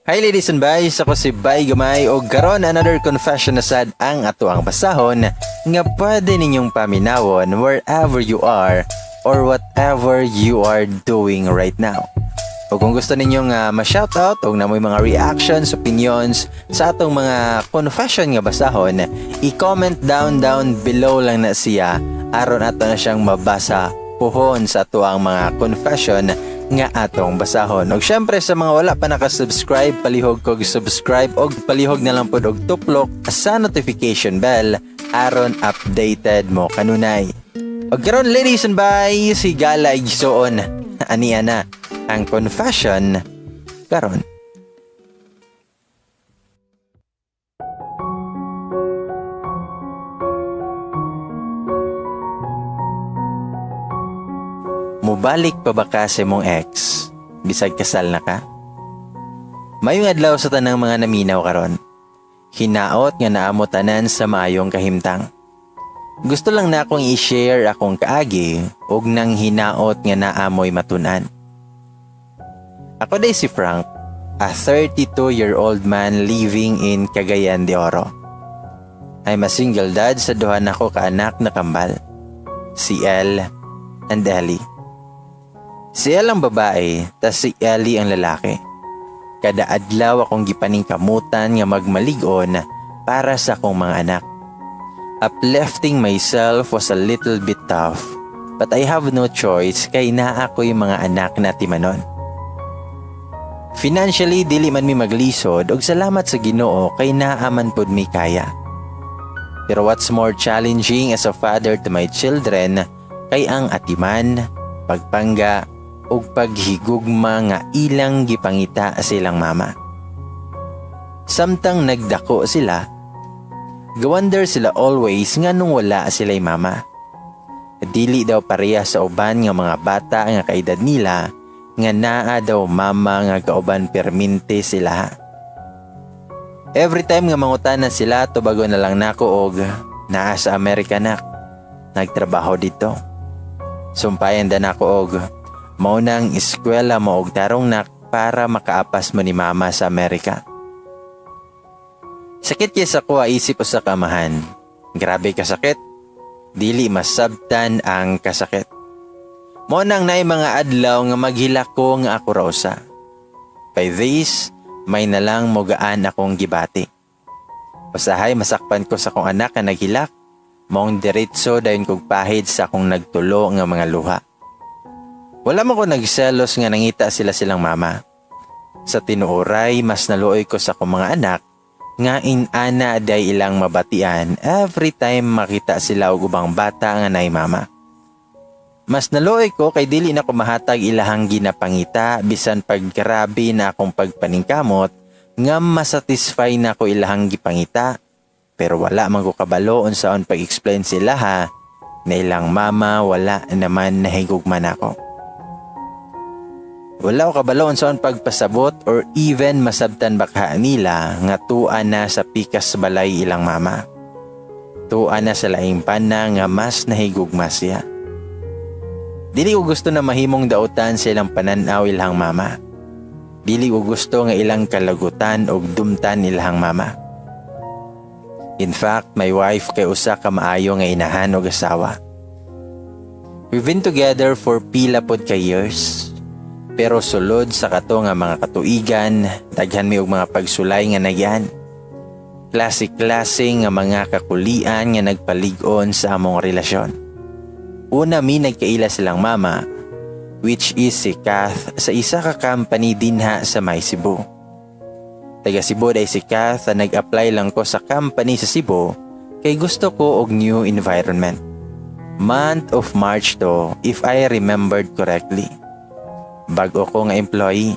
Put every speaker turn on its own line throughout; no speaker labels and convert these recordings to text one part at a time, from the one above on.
Hi, ladies and guys, ako si Bay Gamay og karon another confession na sad ang ato ang basahon nga pwede ninyong paminawon wherever you are or whatever you are doing right now. O kung gusto ninyong ma-shoutout o na mo'y mga reactions, opinions sa atong mga confession nga basahon, i-comment down down below lang na siya aron ato na siyang mabasa puhon sa ato ang mga confession nga atong basahon. Og syempre, sa mga wala pa naka-subscribe, palihog kog subscribe og palihog na lang pod og tuplok sa notification bell aron updated mo kanunay. Og karon, ladies and guys, higala igsoon. Ania na ang confession karon. Mubalik pa ba ka sa imong ex? Bisag kasal na ka? Mayong adlaw sa tanang mga naminaw karon. Hinaot nga naamo tanan sa maayong kahimtang. Gusto lang na akong i-share akong kaagi og nang hinaot nga naamoy matun-an. Ako day si Frank, a 32-year-old man living in Cagayan de Oro. I'm a single dad sa duha nako ka anak na kambal, si El and Ellie. Si El ang babae, tas si Ellie ang lalaki. Kada adlaw akong gipaningkamutan nga magmalig-on para sa akong mga anak. Uplifting myself was a little bit tough, but I have no choice kay naa ko'y mga anak na timanon. Financially, dili man mi maglisod og salamat sa Ginoo kay naa man pud mi kaya. Pero what's more challenging as a father to my children kay ang atiman, pagpangga, ug paghigugma nga ilang gipangita sa ilang mama. Samtang nagdako sila, gawonder sila always nga nung wala sila'y mama. Dili daw pareha sa uban nga mga bata nga kaedad nila nga naa daw mama nga kauban perminte sila. Every time nga mangutana sila, tubago na lang nako og naa sa Amerika nak, nagtrabaho dito. Sumpayan da nako og mao nang eskwela mo og tarong nak para makaapas mo ni mama sa Amerika. Sakit kay sa kuha isip usa ka amahan. Grabe kasakit. Dili masabtan ang kasakit. Mao nang naay mga adlaw nga maghilak ko nga ako ra usa. By this, may nalang mogaan akong gibati. Usahay masakpan ko sa akong anak nga naghilak, maong diretso dayon kog pahid sa akong nagtulo nga mga luha. Wala man ko nagselos nga nangita sila silang mama. Sa tinuoray, mas naluoy ko sa akong mga anak nga inana day ilang mabatian every time makita sila og ubang bata nga nay mama. Mas naluoy ko kay dili na ko mahatag ilahang ginapangita bisan pag grabe na akong pagpaningkamot nga masatisfy na ko ilahang gipangita, pero wala man ko kabalo unsaon pag-explain sila ha na ilang mama wala naman nahigugma nako. Wala ko kabalo unsaon pagpasabot or even masabtan baka nila nga tua na sa pikas balay ilang mama. Tua na sa laing pana nga mas nahigugma siya. Dili ko gusto na mahimong dautan sa ilang pananaw ilang mama. Dili ko gusto nga ilang kalagutan og dumtan ilang mama. In fact, my wife kay usa ka maayo nga inahan og asawa. We've been together for pila pod ka years. Pero sulod sa kato nga mga katuigan, daghan mi og mga pagsulay nga nagyan. Klase-klase nga mga kakulian nga nagpalig-on sa among relasyon. Una mi nagkaila silang mama, which is si Kath, sa isa ka company dinha sa May Cebu. Taga Cebu day si Kath na nag-apply lang ko sa company sa Cebu kay gusto ko og new environment. Month of March to, if I remembered correctly. Bago ko nga employee.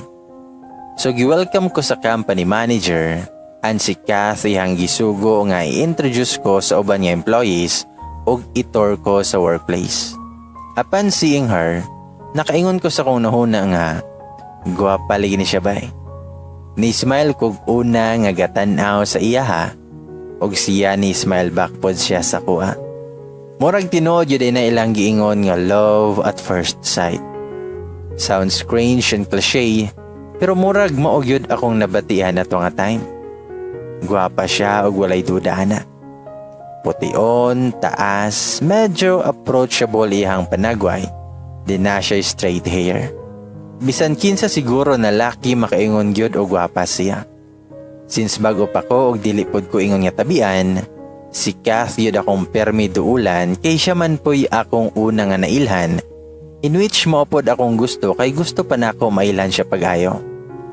So gi-welcome ko sa company manager and si Kath iyang gisugo nga i-introduce ko sa uban nga employees ug i-tour ko sa workplace. Upon seeing her, nakaingon ko sa kong nahuna nga, gwapa lagi ni siya bay. Ni-smile kog una nga gatan-aw sa iya ha, ug siya ni-smile back pod siya sa kuha. Murag tinuod yun na ilang giingon nga love at first sight. Sounds cringe and cliche, Pero murag mao gyud akong nabatian ato nga time. Gwapa siya og walay duda ana. Pution, taas, medyo approachable iyang panagway. Di na siya straight hair. Bisan kinsa siguro na laki makaingon gyud og gwapa siya. Since bago pa ko og dili pod ko ingon nga tabian, si Kath yun akong permi duulan kay siya man po'y akong una nga nailhan, in which mao pod akong gusto kay gusto pa nako mailhan siya pag-ayo.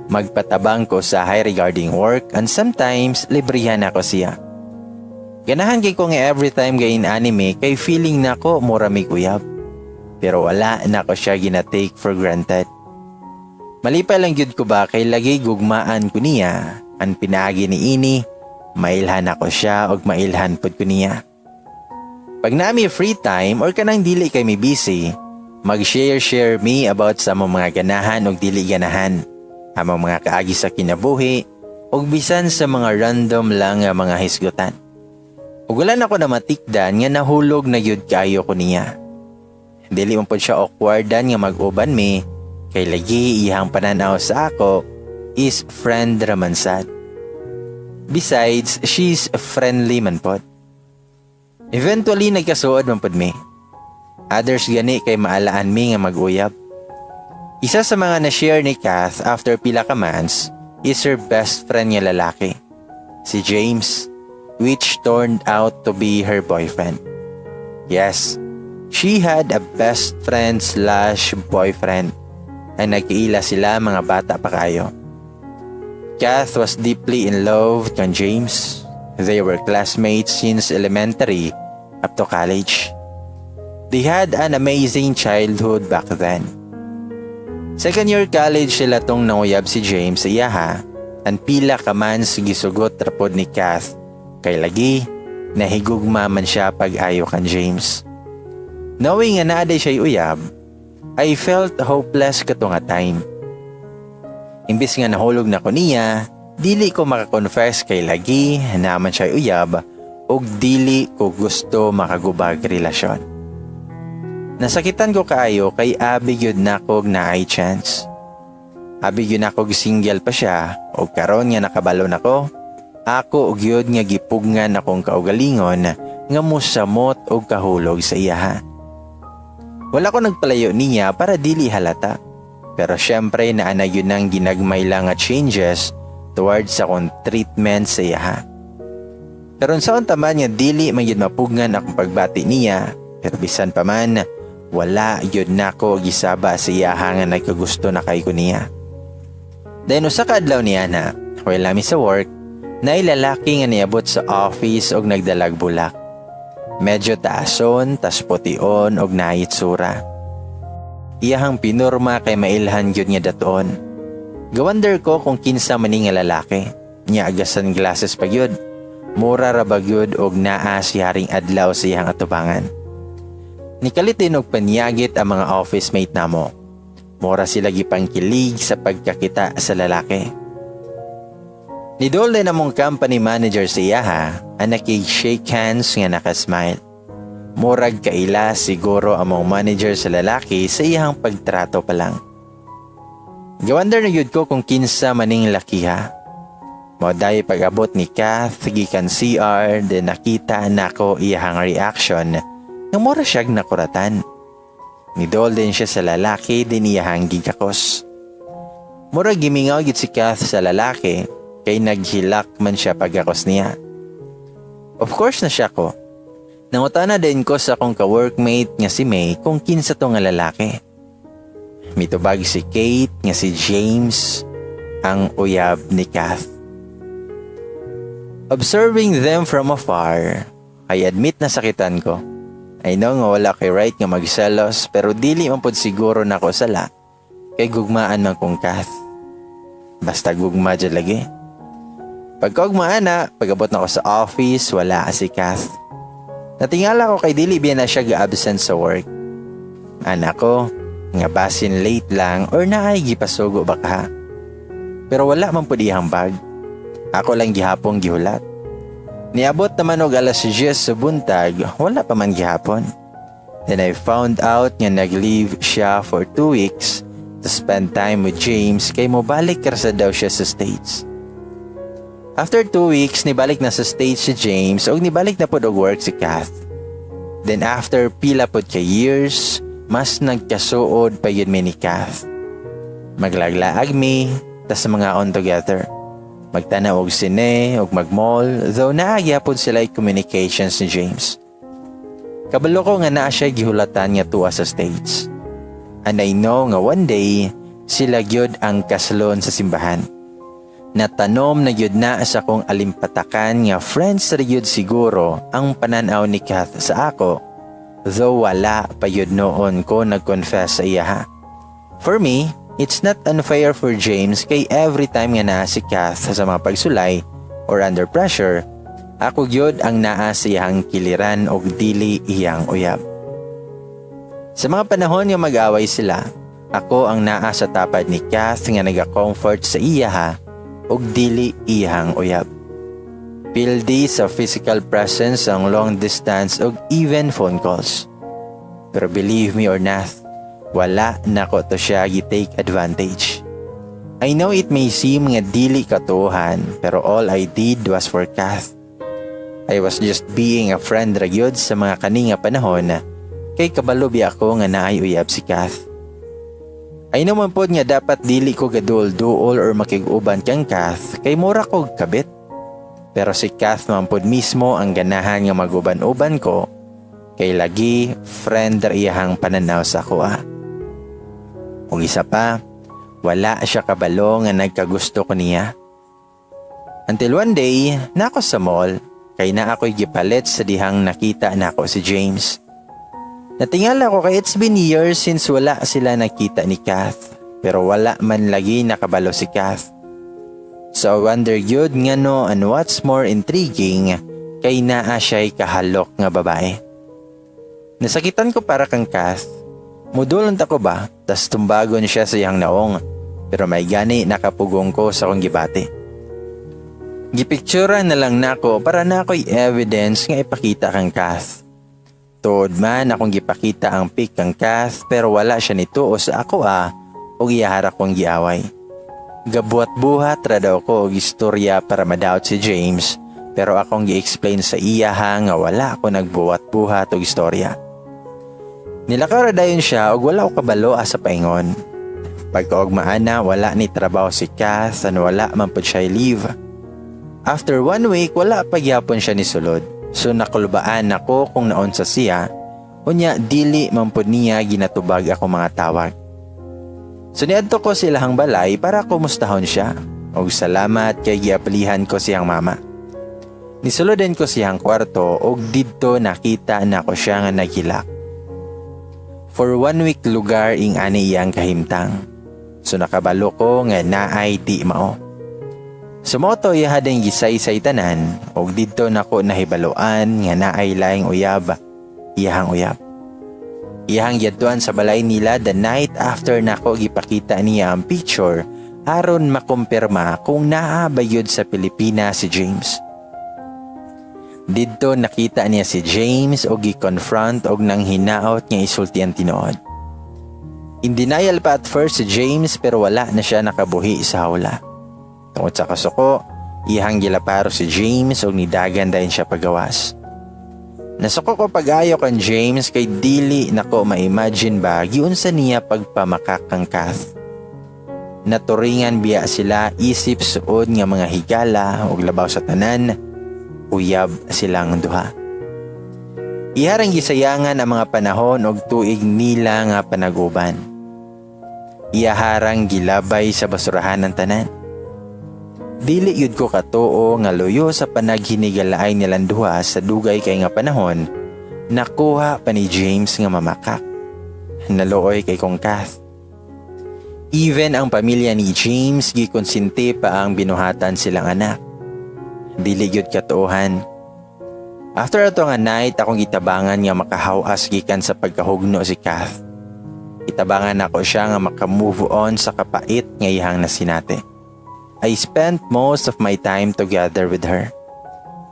Magpatabang ko sa high regarding work and sometimes librihan ako siya. Ganahan kay ko nga every time gain anime kay feeling nako mura mi uyab. Pero wala nako siya gina-take for granted. Malipay lang gyud ko ba kay lagi gugmaan ko niya, ang pinaagi ni ini, mailhan ako siya og mailhan pud ko niya. Pag nami free time or kanang dili kay mi busy, mag-share-share me about sa among mga ganahan og dili ganahan, among mga kaagi sa kinabuhi, ug bisan sa mga random lang nga mga hisgutan. Ug wala na ko na matikdan nga nahulog na gyud kaayo ko niya. Dili man pod siya awkwardan nga mag-uban mi kay lagi iyang pananaw sa ako is friend raman sad. Besides, she's friendly man pod. Eventually, nagkasuod man pod mi. Others gani kay maalaan mi nga mag-uyab. Isa sa mga na-share ni Kath after pila ka months is her best friend nga lalaki, si James, which turned out to be her boyfriend. Yes, she had a best friend/boyfriend ay nagkaila sila mga bata pa kayo. Kath was deeply in love kang James. They were classmates since elementary up to college. They had an amazing childhood back then. Second year college sila tong nanguyab si James sa iyaha, ang pila ka months gisugot rapod ni Kath kay lagi nahigugma man siya pag-ayo kan James. Knowing nga naa diay siya uyab, I felt hopeless kato nga time. Imbis nga nahulog na ko niya, dili ko makakonfess kay lagi naman siya uyab ug dili ko gusto makagubag relasyon. Nasakitan ko kaayo kay abi gyud nako naay chance. Abi gyud nako single pa siya ug karon nga nakabalo nako, ako gyud nga gipugngan akong kaugalingon nga musamot og kahulog sa iyaha. Wala ko nagpalayo niya para dili halata. Pero syempre naa na gyud nang ginagmay lang nga changes towards sa akong treatment sa iyaha. Pero sa unta man nga dili man gyud mapugngan akong pagbati niya, pero bisan pa man wala gyud nako gisaba sa iyaha nga nagkagusto na kay ko niya. Then usa ka adlaw niya na, while nami sa work, naay lalaki nga niabot sa office og nagdalag bulak. Medyo taason, tas pution og naitsura. Iyahang pinurma kay mailhan gyud nga datuon. Gawonder ko kung kinsa man ni nga lalaki. Nya aga sunglasses pa gyud. Mura ra ba gyud og naa si Haring Adlaw sa iyang atubangan. Nikalit din og panyagit ang mga office mate namo. Mura sila gipangkilig sa pagkakita sa lalaki. Nidol din among company manager sa iyaha ang nakig-shake hands nga nakasmile. Murag kaila siguro among manager sa lalaki sa iyang pagtrato pa lang. Gawonder na gyud ko kung kinsa maning lakiha. Mao dayon pag-abot ni Kath gikan CR, then nakita nako iyahang reaction nga mura siyag nakuratan. Nidol din siya sa lalaki din iyahang gigakos. Mura gimingaw gid si Kath sa lalaki kay naghilak man siya pagakos niya. Of course na siya ko. Nangutana din ko sa akong ka-workmate nga si May kung kinsa to nga lalaki. Mitubag si Kate nga si James ang uyab ni Kath. Observing them from afar, I admit na sakitan ko. I know nga wala kay right nga magselos pero dili man pod siguro nako sala kay gugmaan man kong Kath. Basta gugma dyan lagi. Pagkaugmaan na, pag-abot na ko sa office, wala si Kath. Natingala ko kay dili biya na siya ga-absent sa work. Ana ko, nga basin late lang or naay gipasugo ba ka. Pero wala man pud iyang bag. Ako lang gihapong gihulat. Niabot naman og alas 10 sa buntag, wala pa man gihapon. Then I found out nga nag-leave siya for 2 weeks To spend time with James kay mobalik ra sad daw siya sa States. After 2 weeks, nibalik na sa States si James ug nibalik na pod og work si Kath. Then after pila pod ka years, mas nagkasuod pa gyud mi ni Kath. Maglaglaag mi, tas mangaon together. Magtanaw og sine ug mag-mall, though naa gyapon sila communications ni James. Kabalo ko nga naa siya gihulatan nga tuwa sa States. And I know nga one day, sila gyud ang kaslon sa simbahan. Natanom na gyud na sa akong alimpatakan nga friends ra gyud siguro ang pananaw ni Kath sa ako, though wala pa gyud noon ko nag-confess sa iyaha. For me, it's not unfair for James kay every time nga naa si Kath sa mga pagsulay or under pressure, ako gyud ang naa sa iyang kiliran og dili iyang uyab. Sa mga panahon nga mag-away sila, ako ang naa sa tapad ni Kath nga naga-comfort sa iyaha og dili iyang uyab. Pildi sa physical presence ang long distance og even phone calls. Pero believe me or not, wala nako to siya gi-take advantage. I know it may seem nga dili katuohan, pero all I did was for Kath. I was just being a friend ra gyud sa mga kani nga panahon kay kabalo biya ako nga naay uyab si Kath. I know man pod nga dapat dili ko gaduol-duol or makig-uban kang Kath kay mura kog kabit. Pero si Kath man pod mismo ang ganahan nga maguban-uban ko kay lagi friend ra iyahang pananaw sa akoa. Ug isa pa, wala siya kabalo nga nagkagusto ko niya. Until one day, naa ko sa mall kay naa ko'y gipalit sa dihang nakita nako si James. Natingala ko kay it's been years since wala sila nakita ni Kath, pero wala man lagi nakabalo si Kath. So I wonder gyud ngano, and what's more intriguing kay naa siya'y kahalok nga babae. Nasakitan ko para kang Kath. Mudulon ta ko ba, tas tumbagon siya sa iyang naong, pero may gani nakapugong ko sa akong gibati. Gipictura na lang nako para naa ko'y evidence nga ipakita kang Kath. Tuod man akong gipakita ang pic kang Kath, pero wala siya nituo sa ako ug iyahara kong giaway. Gabuhat-buhat ra daw ko og istorya para madawat si James, pero akong gi-explain sa iyaha nga wala ako nagbuhat-buhat og istorya. Nilakaw ra dayon siya ug wala ko kabalo asa paingon. Pagkaugma ana, wala ni trabaho si Kath and wala man pud siya leave. After one week, wala pa gyapon siya ni sulod. So nakulbaan ako kung naunsa siya, unya dili man pud niya ginatubag ako mga tawag. So niadto ko sa ilahang balay para kumustahon siya. Og salamat kay giablihan ko siyang mama. Nisulod din ko siyang kwarto og didto nakita nako siya nga naghilak. For one week lugar ing ani iyang kahimtang. So nakabalo ko nga naay di mao. So mao to iyaha din gisaysay tanan og didto nako nahibaluan nga naay laing uyab, iyahang uyab. Iyahang giadtuan sa balay nila the night after nako gipakita niya ang picture aron makumpirma kung naa ba gyud sa Pilipinas si James. Didto nakita niya si James og gi-confront og nang hinaot nga isulti ang tinuod. In denial pa at first si James, pero wala na siya nakabuhi sa hawla. Tungod sa kasuko, iyahang gilaparo si James og nidagan dayon siya pagawas. Nasuko ko pag-ayo kan James kay dili nako ma-imagine ba giunsa niya pagpamakak kang Kath. Naturingan biya sila isip suod nga mga higala ug labaw sa tanan, uyab silang duha. Iharang gisayangan ang mga panahon og tuig nila nga panaguban. Iyaharang gilabay sa basurahan ng tanan. Dili yud ko katuo nga luyo sa panaghinigalaay nilang duha sa dugay kay nga panahon, nakuha pa ni James nga mamakak. Naluoy kay kong Kath. Even ang pamilya ni James gikonsinti pa ang binuhatan silang anak. Dili gyud katuohan. After ato nga night, akong gitabangan nga makahawas gikan sa pagkahugno si Kath. Itabangan nako siya nga maka-move on sa kapait nga iyang nasinati. I spent most of my time together with her.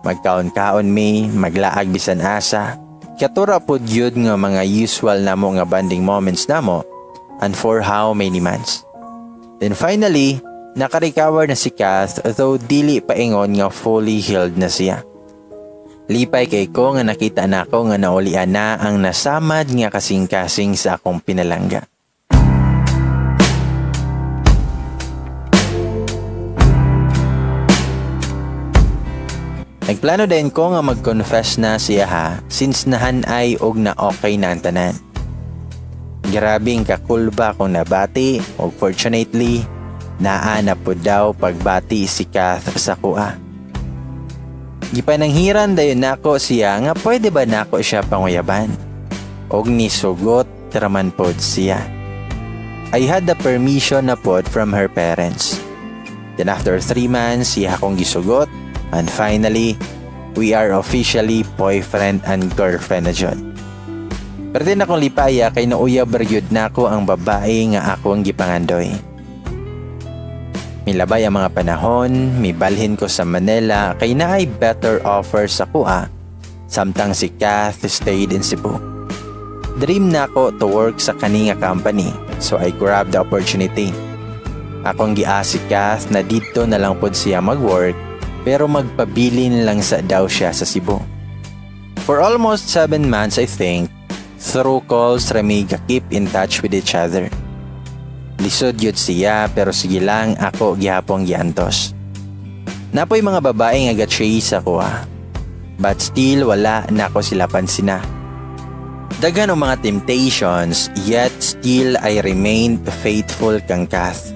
Magkaon-kaon mi, maglaag bisan asa. Katura pod gyud nga mga usual namo nga bonding moments namo And for how many months. Then finally, naka-recover na si Kath, though dili paingon nga fully healed na siya. Lipay kay ko nga nakita nako nga naulian na ang nasamad nga kasing-kasing sa akong pinalangga. Nagplano din ko nga mag-confess na siya ha, since nahanay og na okay na ang tanan. Grabing kakulba kong nabati og fortunately, naa na po daw pagbati si Kath sa kuha. Gipananghiran dayon nako siya nga pwede ba nako siya panguyaban. Og nisugot raman pod siya. I had the permission na pod from her parents. Then after 3 months, siya akong gisugot and finally, we are officially boyfriend and girlfriend na jud. Pero din akong lipaya kay nauyab ra gyud nako ang babae nga ako ang gipangandoy. Milabay ang mga panahon, mibalhin ko sa Manila kay naay better offer sa kuha, samtang si Kath stayed in Cebu. Dream nako to work sa kani nga company, so I grabbed the opportunity. Akong gi-ask si Kath na dito na lang pod siya mag-work pero magpabilin lang sa daw siya sa Cebu. For almost 7 months, I think, through calls rami keep in touch with each other. Lisod yun siya pero sige lang, ako gihapong giantos. Naa poy mga babae nga ga-chase ako ah. But still wala na ako sila pansina. Daghan og mga temptations, yet still I remained faithful kang Kath.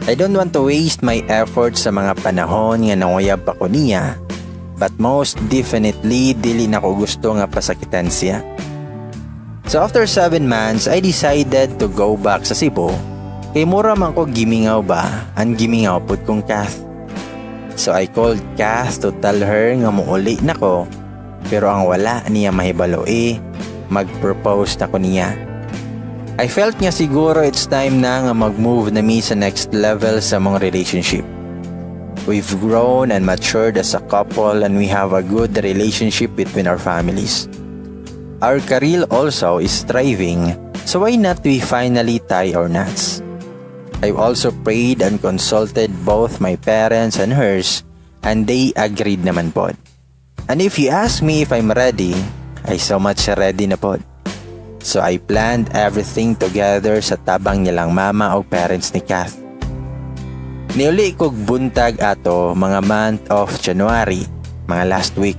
I don't want to waste my effort sa mga panahon nga nanguyab pa ko niya, but most definitely dili na ko gusto nga pasakitan siya. So after 7 months, I decided to go back sa Cebu kay mura man ko gimingaw ba, and gimingaw pud kong Kath. So I called Kath to tell her nga muuli na ko, pero ang wala niya mahibalo eh, mag-propose na ko niya. I felt nga siguro it's time na nga mag-move na mi sa next level sa among relationship. We've grown and matured as a couple and we have a good relationship between our families. Our career also is thriving, so why not we finally tie our knots? I've also prayed and consulted both my parents and hers, and they agreed naman pod. And if you ask me if I'm ready, I so much ready na pod. So I planned everything together sa tabang nilang mama o parents ni Kath. Niuli kog buntag ato mga month of January, mga last week.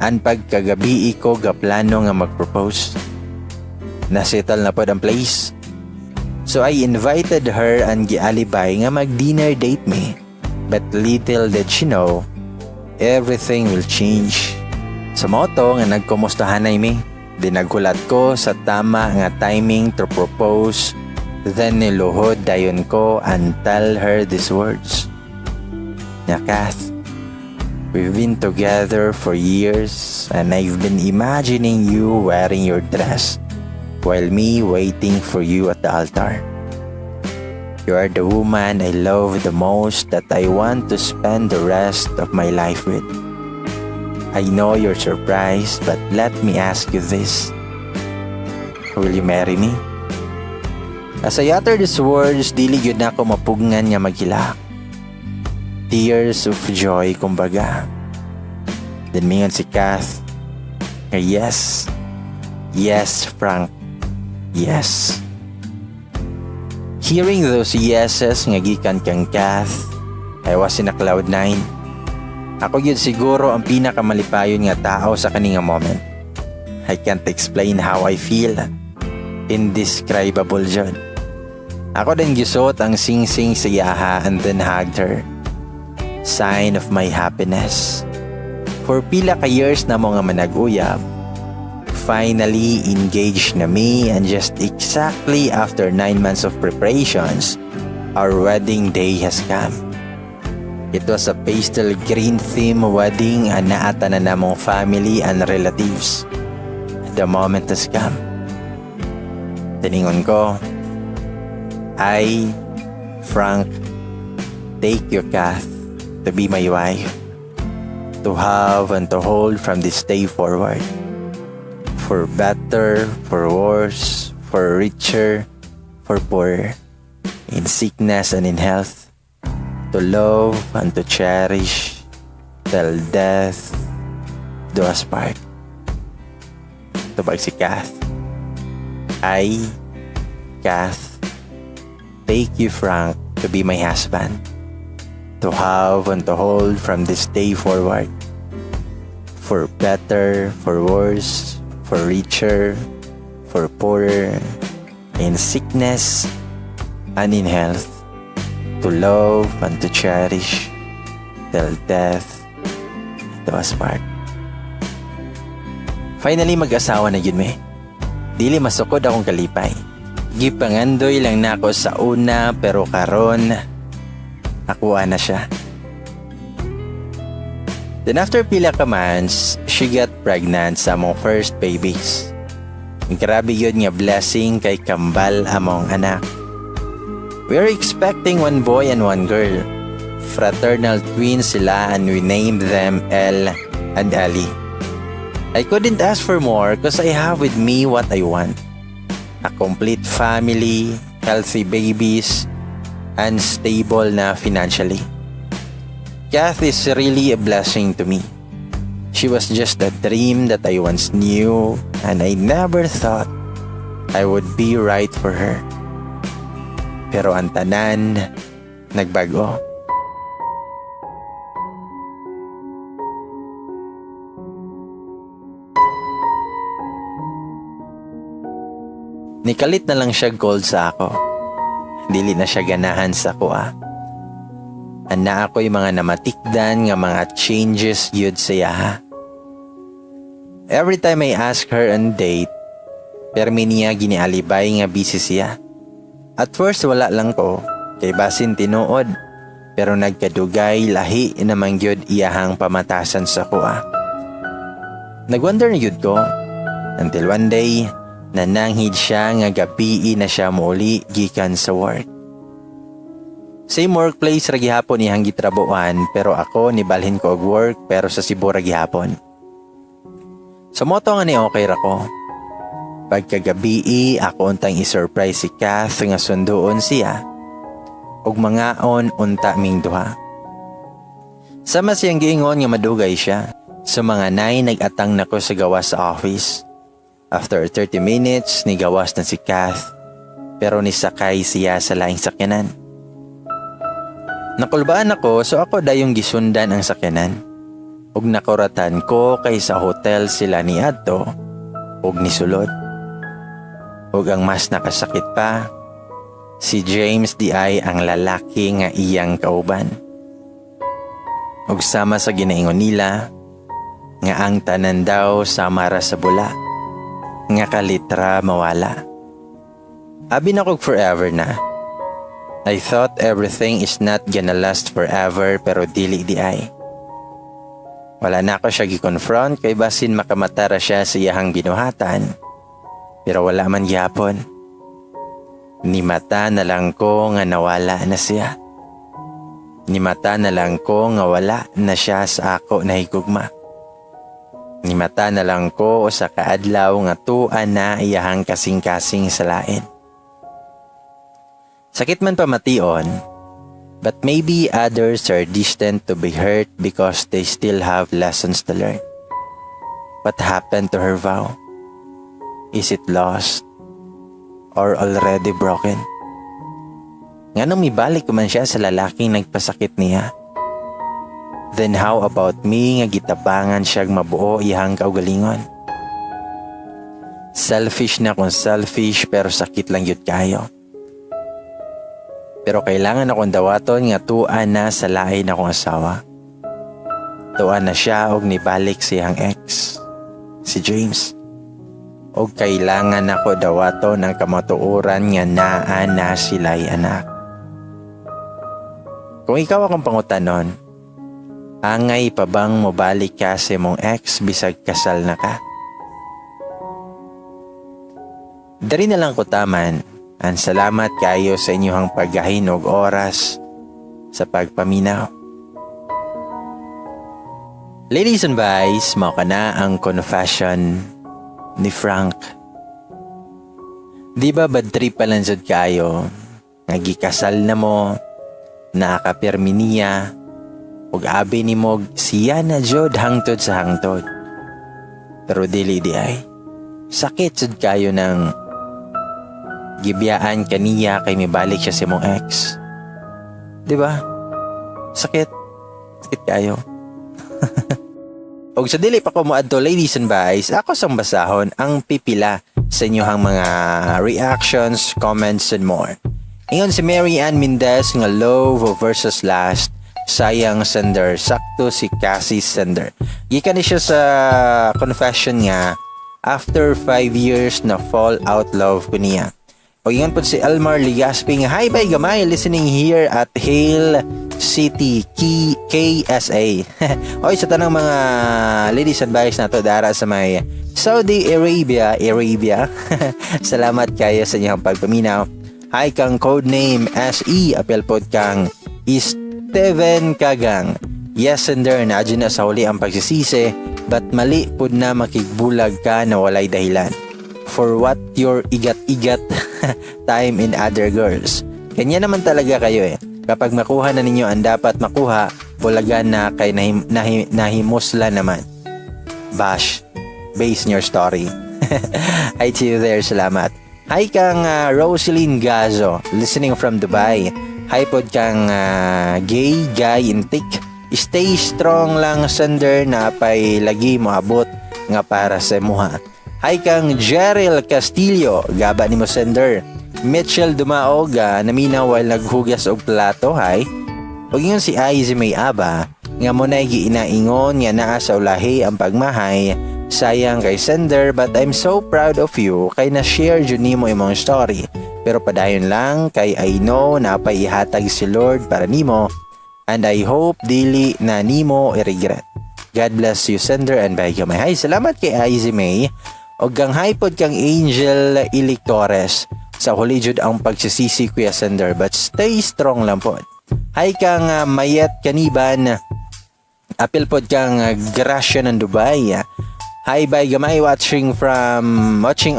An pagkagabi ko gaplano nga mag-propose. Nasettle na pod ang place. So I invited her and gialibay nga mag-dinner date me. But little did she know, everything will change. Sa mao to nga nagkumustahanay mi. Dinaghulat ko sa tama nga timing to propose. Then niluhod dayon ko and tell her these words. "Nya Kath, we've been together for years and I've been imagining you wearing your dress while me waiting for you at the altar. You are the woman I love the most that I want to spend the rest of my life with. I know you're surprised, but let me ask you this. Will you marry me?" As I utter these words, dili gyud na ako mapugngan nga maghilak. Tears of joy, kumbaga. Then mingon si Kath, nga, "Yes. Yes, Frank. Yes." Hearing those yeses nga gikan kang Kath, I was in a cloud nine. Ako gyud siguro ang pinakamalipayon nga tao sa kani nga moment. I can't explain how I feel. Indescribable jud. Ako din gisuot ang sing-sing sa iyaha and then hugged her. Sign of my happiness. For pila ka years na mo nga manag-uyab, finally engaged na me, and just exactly after 9 months of preparations, our wedding day has come. It was a pastel green theme wedding and naa tanan namong family and relatives. The moment has come. Tiningon ko, "I, Frank, take you, Kath, to be my wife, to have and to hold from this day forward. For better, for worse, for richer, for poorer, in sickness and in health, to love and to cherish, till death do us part. Tubag si Kath. I, Kath, take you, Frank, to be my husband, to have and to hold from this day forward, for better, for worse, for richer, for poorer, in sickness and in health, to love and to cherish, till death do us part. Finally, mag-asawa na gyud mi. Dili masukod akong kalipay. Gipangandoy lang nako sa una, pero karon akuha na siya. Then after pila ka months, she got pregnant sa among first babies. Grabe gyud nga blessing kay kambal among anak. We are expecting one boy and one girl. Fraternal twins sila and we named them El and Ellie. I couldn't ask for more because I have with me what I want. A complete family, healthy babies, and stable na financially. Kath is really a blessing to me. She was just a dream that I once knew, and I never thought I would be right for her. Pero ang tanan, nagbago. Nikalit na lang siya gold sa ako. Dili na siya ganahan sa kuha. Ana ako'y mga namatikdan nga mga changes yun sa iyaha. Every time I ask her on date, permi niya ginialibay nga busy siya. At first wala lang ko, kay basin tinuod, pero nagkadugay lahi namang gyud iyahang pamatasan sa kuha. Nagwonder na gyud ko, until one day, nananghid siya nga gabii na siya muuli gikan sa work. Same workplace ra gihapon iyang gitrabuhan, pero ako nibalhin ko og work pero sa Cebu ra gihapon. Sa moto nga ni okay ra ko. Pagkagabii ako untang i-surprise si Kath nga sunduon siya ug mangaon unta ming duha. Sama siyang giingon nga madugay siya. Sa mga 9 nag-atang nako sa gawas sa office. After 30 minutes, nigawas na si Kath, pero nisakay siya sa laing sakyanan. Nakulbaan ako, so ako dayong gisundan ang sakyanan. Ug nakuratan ko kay sa hotel sila ni adto ug nisulod. Ug ang mas nakasakit pa, si James di ay ang lalaki nga iyang kauban. Ug sama sa ginaingon nila, nga ang tanan daw sama ra sa bula, nga kalitra mawala. Abi na kog forever na. I thought everything is not gonna last forever, pero dili di ay. Wala na ako siya gi-confront kay basin makamatara siya sa iyahang binuhatan, pero wala man gihapon. Ni mata na lang ko nga nawala na siya. Ni mata na lang ko nga wala na siya sa ako nahigugma. Ni mata na lang ko sa kaadlaw nga tuan na iyahang kasing-kasing sa lain. Sakit man pamation, but maybe others are destined to be hurt because they still have lessons to learn. What happened to her vow? Is it lost or already broken? Nganong mibalik man siya sa lalaking nagpasakit niya? Then how about me nga gitabangan siyang mabuo iyang kaugalingon? Selfish na kung selfish, pero sakit lang yun kayo. Pero kailangan akong dawaton nga tuan na sa lain akong asawa. Tuan na siya og nibalik siyang ex, si James. Og kailangan ako dawaton ang kamatuoran nga naa na sila'y anak. Kung ikaw akong pangutanon, angay pa bang mobalik ka sa imong ex bisag kasal na ka? Dari na lang ko taman. Ang salamat kayo sa inyong paggahin og oras sa pagpaminaw. Ladies and boys, mao ka na ang confession ni Frank. Di ba bad trip pa lang jud kayo nga gikasal na mo, nakapirmi niya, ug abi nimo siya na jud hangtod sa hangtod? Pero dili diay. Sakit jud kayo nang gibiyaan kaniya kay mibalik siya sa imong ex. Di ba? Sakit. Sakit kayo. Og sa dili pa ko moadto, ladies and guys, ako sang basahon ang pipila sa inyong mga reactions, comments, and more. Ingon si Mary Ann Mendez nga love versus lust, sayang sender, sakto si Cassie, sender. Gikan ni siya sa confession nga after 5 years na fall out love ko niya. O ingon po si Elmar Ligaspi nga, "Hi bay gamay, listening here at Hale City, K KSA." Oy, sa tanang mga ladies and guys nato dara sa may Saudi Arabia, Arabia. Salamat kayo sa inyong pagpaminaw. Hi kang codename SE, apel pod kang Steven Kagang. "Yes, sender, na na sa huli ang pagsisisi, but mali pud na makigbulag ka na walay dahilan. For what your igat-igat time in other girls? Kanya naman talaga kayo eh. Kapag makuha na ninyo ang dapat makuha, bulagan na kay nahimusla naman." Bash, based on your story. Hi to you there, salamat. Hi kang Rosaline Gazo, listening from Dubai. Hi pod kang Gay Guy Intik. "Stay strong lang, sender, na pay lagi moabot nga para sa imuha." Hi kang Jeril Castillo, gaba nimo, sender. Mitchell Dumaog, naminaw while naghugas og plato, hi. Ug ingon si Aizy May Aba, nga mo na giinaingon nga naa sa ulahi ang pagmahay, "Sayang kay sender, but I'm so proud of you kay na-share jud nimo imong story. Pero padayon lang kay I know na ihatag si Lord para nimo and I hope dili na nimo i-regret. God bless you, sender and bye gamay." Hi, salamat kay Aizy May. Og kang hi pod kang Angel Ilik Torres. "Sa huli jud ang pagsisisi, Kuya Sender, but stay strong lang pod." Hi kang Mayet Kaniban. Apil pod kang Gracia ng Dubai. "Hi bye gamay, watching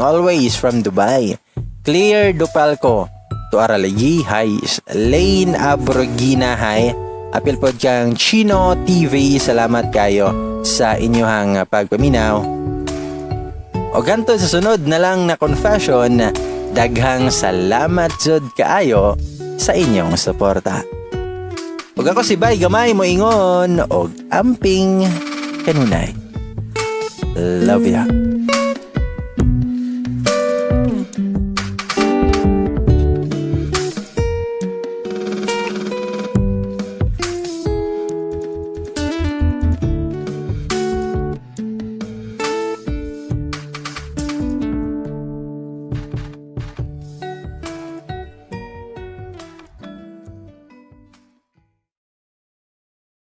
always from Dubai." Clear Dupalco. To Aralagi, hi. Lane Abrogina, hi. Apil pod kang Chino TV, salamat kayo sa inyong pagpaminaw. O ganto sa sunod na lang na confession, daghang salamat jud kaayo sa inyong suporta. Ug ako si Bay Gamay moingon og amping kanunay. Love ya.